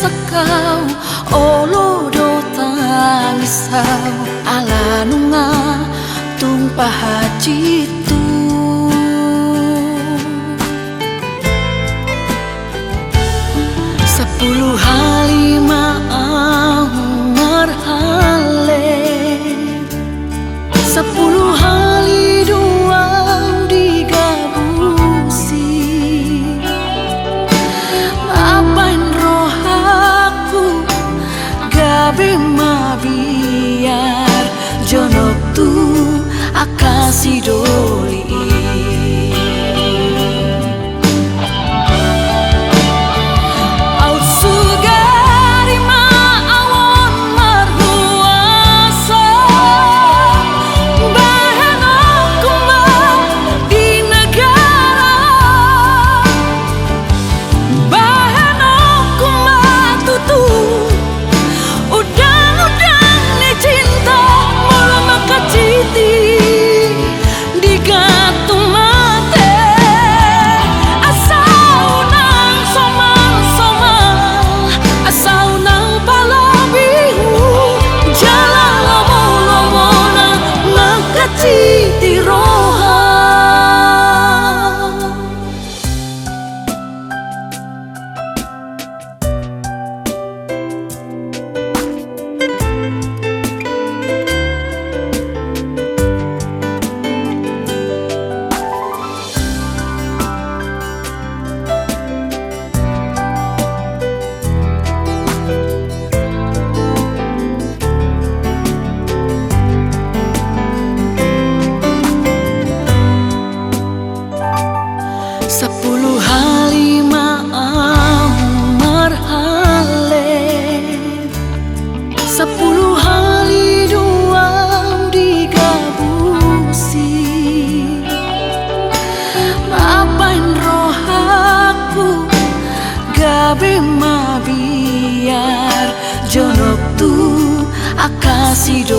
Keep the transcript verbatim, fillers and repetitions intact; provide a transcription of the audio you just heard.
Au olo do tangis au ala nunga tung pahansit ho. Sampulu hali ma au marhallet, sampulu hali do au digabusi. Bahen rohangku gabe mabiar jonok tu angka sidoli i. Au sugari ma au on marhuasa, bahenonku ma di negara, bahenonku ma tutu undang-undang ni cinta molo mangkansiti di gantung mate. Asa unang somal-somal, asa unang palobi hu jala lomo-lomona mangkansiti roha. Sampulu hali ma au marhallet, sampulu hali do au digabusi. Bahen rohangku gabe mabiar jonok tu angka sidoli.